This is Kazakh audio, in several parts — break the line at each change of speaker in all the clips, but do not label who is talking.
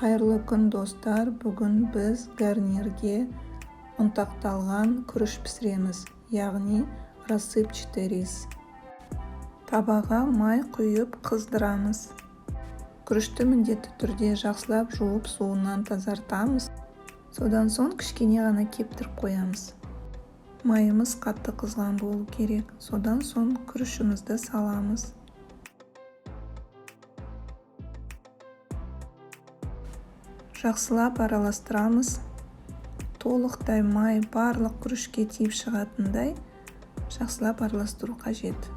Қайырлы күн, достар! Бүгін біз гарнирге ұнтақталған күріш пісіреміз, яғни рассыпчатый рис. Табаға май құйып, қыздырамыз. Күрішті міндетті түрде жақсылап жуып, суынан тазартамыз. Содан соң кішкене ғана кептіріп қоямыз. Майымыз қатты қызған болу керек. Содан соң күрішімізді саламыз. Жақсылап араластырамыз. Толықтай май барлық күрішке тиіп шығатындай жақсылап араластыру қажет.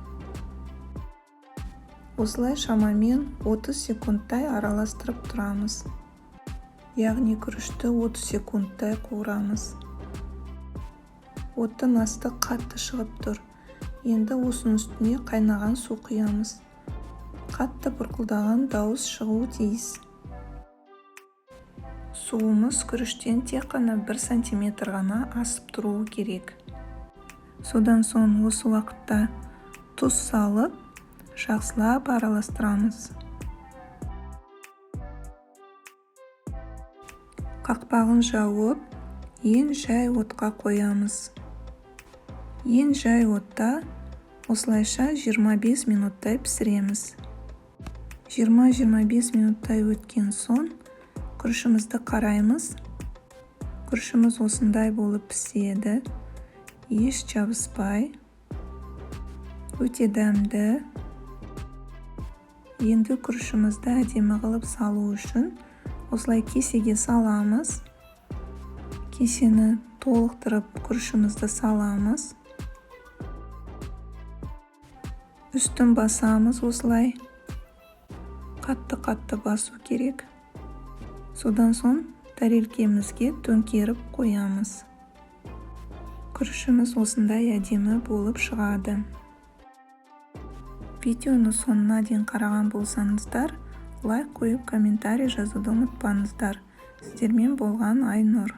Осылай шамамен 30 секундтай араластырып тұрамыз, яғни күрішті 30 секундтай қуырамыз. Оттың асты қатты шығып тұр. Енді осының үстіне қайнаған су құямыз. Қатты бұрқылдаған дауыс шығуы тиіс. Суымыз күріштен тек қана 1 сантиметр ғана асып тұруы керек. Содан соң осы уақытта тұз салып, жақсылап араластырамыз. Қақпағын жауып, ең жай отқа қоямыз. Ең жай отта осылайша 25 минуттай пісіреміз. 20-25 минуттай өткен соң күрішімізді қараймыз. Күрішіміз осындай болып піседі, еш жабыспай, өте дәмді. Енді күрішімізді әдемі қылып салу үшін осылай кесеге саламыз. Кесені толықтырып, күрішімізді саламыз. Үстін басамыз. Осылай қатты қатты басу керек. Содан соң тәрелкемізге төңкеріп қоямыз. Күрішіміз осындай әдемі болып шығады. Видеоны соңына дейін қараған болсаңыздар, лайк қойып, комментарий жазуды ұмытпаңыздар. Сіздермен болған Айнұр.